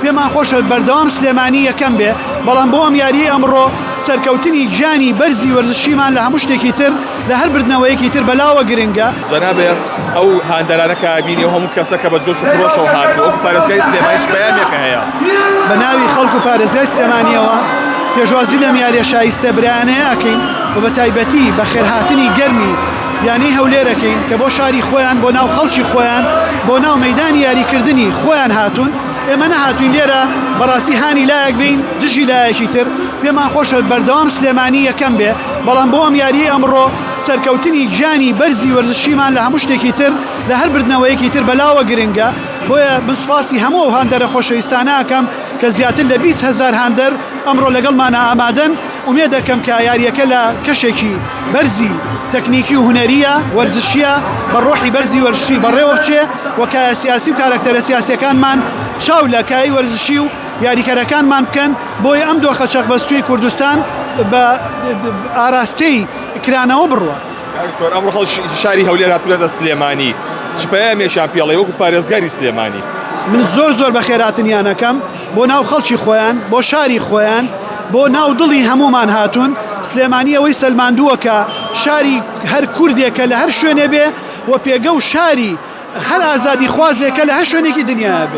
پێمان خۆشە بەردەوام سلێمانی یەکەم بێ، بەڵام بۆ ئەم یارییەی ئەمڕۆ سەرکەوتنی گیانی بەرزی وەرزشیمان لە هەموو شتێکی تر، لە هەر بردنەوەیەکی تر بەلاوە گرنگە. جەنابێ ئەو هاندەرانە کە بینی و هەموو کەسە کە بە جۆش و خرۆشەوە هاتووە وەکو پارێزگای سلێمانی چ پەیامێکە هەیە؟ بە ناوی خەڵک و پارێزگای سلێمانییەوە پێشوازی لەم یارییە شایستە برایانەیە ئەکەین و بە تایبەتی بەخێرهاتنی گەرمی یانەی هەولێر ئەکەین کە بۆ شاری خۆیان بۆ ناو خەڵکی خۆیان بۆ ناو مەیدانی یاریکردنی خۆیان هاتوون. ئێمە نەهاتوین لێرە بەڕاستی هانی لایەک بین دژی لایەکی تر، پێمان خۆشە بەردەوام سلێمانی یەکەم بێ، بەڵام بۆ ئەم یاریەی ئەمڕۆ سەرکەوتنی گیانی بەرزی وەرزشیمان لە هەموو شتێکی تر لە هەر بردنەوەیەکی تر بەلاوە گرنگە، بۆیە من سوپاسی هەموو ئەو هاندەرە خۆشەویستانە ئەکەم کە زیاتر لە 20 هەزار هاندەر ئەمڕۆ لەگەڵمانا ئامادەن. ئومێد دەکەم کە یارییەکە لە کەشێکی بەرزی تەکنیکی و هونەرییە وەرزشییە بە ڕۆحی بەرزی وەرزشی بەڕێوە بچێ و کایە سیاسی و کارەکتەرە سیاسییەکانمان چاو لە کایەی وەرزشی و یاریکەرەکانمان بکەن بۆیە ئەم دۆخە چەقبەستووی کوردستان بە ئاراستەی کرانەوە بڕوات. کاک دکتۆر ئەمڕۆ خەڵکی شاری هەولێر هاتوونەتە سلێمانی چ پەیامێکیان پێڵێ وەکو پارێزگاری سلێمانی؟ من زۆر زۆر بەخێرهاتنیان ئەکەم. بۆ ناو خەڵکی خۆیان، بۆ شاری خۆیان، بۆ ناو دڵی هەموومان هاتوون، سلێمانی ئەوەی سەلماندووە کە شاری هەر کوردێکە لە هەر شوێنێ بێ و پێگە و شاری هەر ئازادیخوازێکە لە هەر شوێنێکی دنیایا بێ.